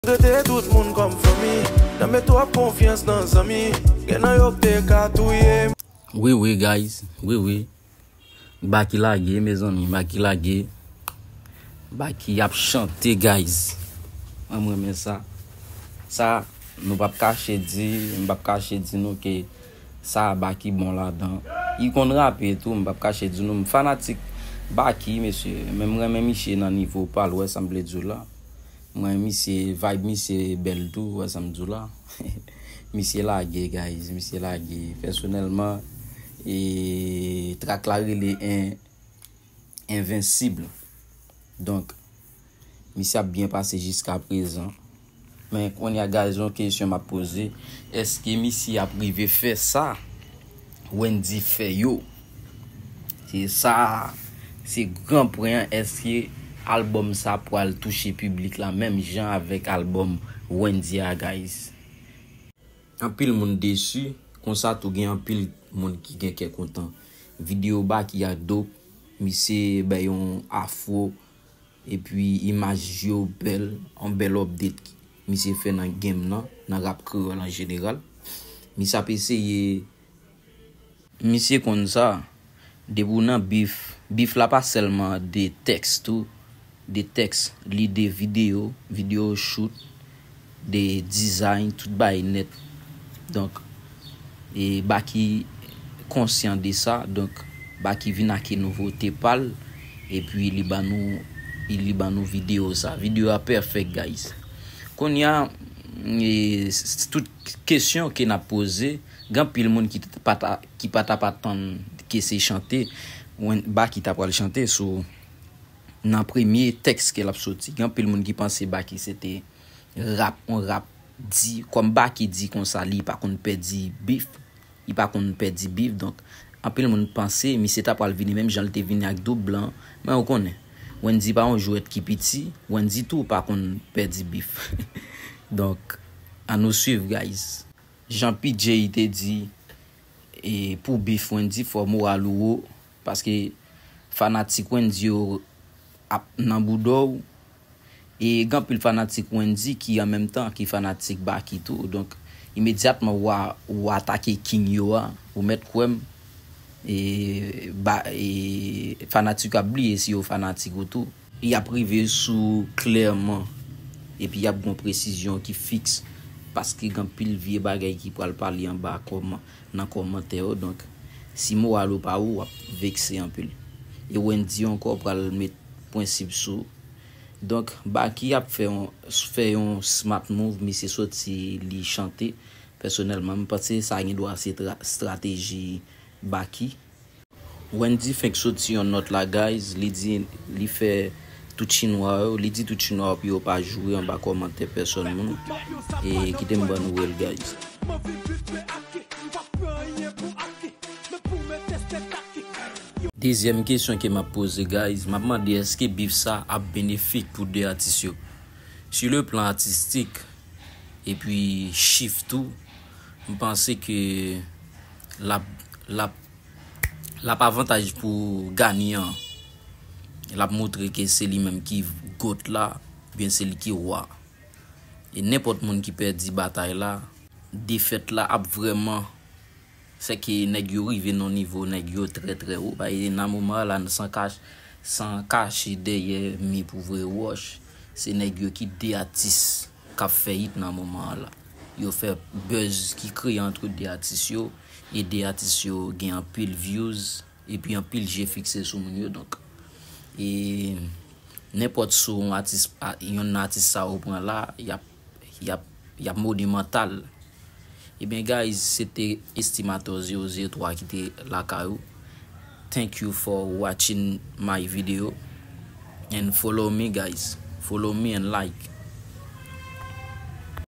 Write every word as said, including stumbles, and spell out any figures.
Trete tout moun kòm fanmi. Nan met twòp konfyans nan zanmi. Gen nan yo k te ka touye m. Wi, wi, guys. Wi, wi. Baky lage, mezanmi. Baky lage. Baky ap chante, guys. Mwen, mwen renmen sa. Sa, nou p ap kache di, m p ap kache di nou ke sa Baky bon ladan. Li konn rape tou, m p ap kache di nou. M fanatik Baky, mesye. Men m renmen misye nan nivo pa l, w wè sa m vle di w la. Mwen, misye, vibe misye bèl tou, w wè sa m di w la. Misye lage, guys, misye lage. Pèsonèlman, e, track la rele en, Invincible. Donk, misye ap byen pase jiska prezan. Men kounye a, guys, yon kesyon m ap poze, èske misye ap rive fè sa Wendyy fè yo? Se sa, se gran pwen an, èske albòm sa pral touche piblik la menm jan avèk albòm Wendyy a, guys? Anpil moun desi, konsa tou gen anpil moun ki gen kè kontan. Videyo Baky a dope, misye bay yon afro, epi imaj yo bèl, yon bèl update misye fè nan game nan, nan rap kreyòl an jeneral. Misye ap eseye Misye konn sa. Depi w nan bif, bif la pa sèlman de tèks tou, de tèks, lide videyo, videyo shoot, de design, tout bagay nèt. Donk, e Baky konsyan de sa, donk Baky vin ak nouvote pa l, epi li ban nou, li ban nou videyo sa. Videyo a pèfèk, guys. Kounye a, e, s- s- tout kesyon ke n ap poze, gen anpil moun ki t- pa ta, ki pa t ap atann ke se chante, Wen- Baky ta pral chante sou, nan premye tèks ke l ap soti. Gen anpil moun ki panse Baky se te rap, yon rap di, kòm Baky di konsa, li pa konn pèdi bif, li pa konn pèdi bif, donk, anpil moun panse misye ta pral vini menm jan l te vini ak Doub Blan, men ou konnen, Wendyy pa yon jwèt ki piti, Wendyy tou pa konn pèdi bif. Donk, ann nou swiv, guys. Jan P J te di, e, pou bif Wendyy, fò moral ou wo, paske fanatik Wendyy yo ap nan bouda w, e gen anpil fanatik Wendyy ki an menm tan ki fanatik Baky tou. Donk, imedyatman w a, w atake King yo a, ou mèt kwè m, e, ba, e, fanatik yo ap bliye si yo fanatik ou tou. Y ap rive sou w klèman, epi y ap gen yon presizyon ki fiks, paske gen anpil vye bagay ki pral pale anba kòman, nan kòmantè yo. Donk, si moral ou pa wo, w ap vekse anpil. E Wendyy ankò pral met prensip sou ou. Donk, Baky ap fè yon, fè yon smart move, misye soti li chante. Pèsonèlman, m panse sa gen dwa se tra- estrateji Baky. Wendyy fenk soti yon nòt la, guys. Li di, li fè tout chinwa yo, li di tout chinwa yo pou yo pa joure anba kòmantè pèsòn moun. E kite m ban nou wè l, guys. Dezyèm kesyon ke m ap poze, guys, m ap mande èske bif sa ap benefik pou de atis yo? Sur le plan artistik, epi chif tou, m panse ke l ap, l ap, l ap avantaj pou Gani an. L ap montre ke se li menm ki GOAT la, oubyen se li ki wa. E nenpòt moun ki pèdi batay la, defèt la ap vrèman fè ke nèg yo rive nan nivo nèg yo trè, trè wo. Paske nan moman an la, san kach, san kache dèyè mi pou voye wòch, se nèg yo ki de atis k ap fè hit nan moman an la. Yo fè buzz ki kreye ant de atis yo, e de atis yo gen anpil views, epi anpil je fikse sou moun yo. Donk, e nenpòt sou yon atis, a- yon atis sa ou pran la, y ap, y ap, y ap monimantal. Ebyen, guys, se te Estimator zewo zewo twa ki te lakay ou. Thank you for watching my video. And follow me, guys. Follow me and like.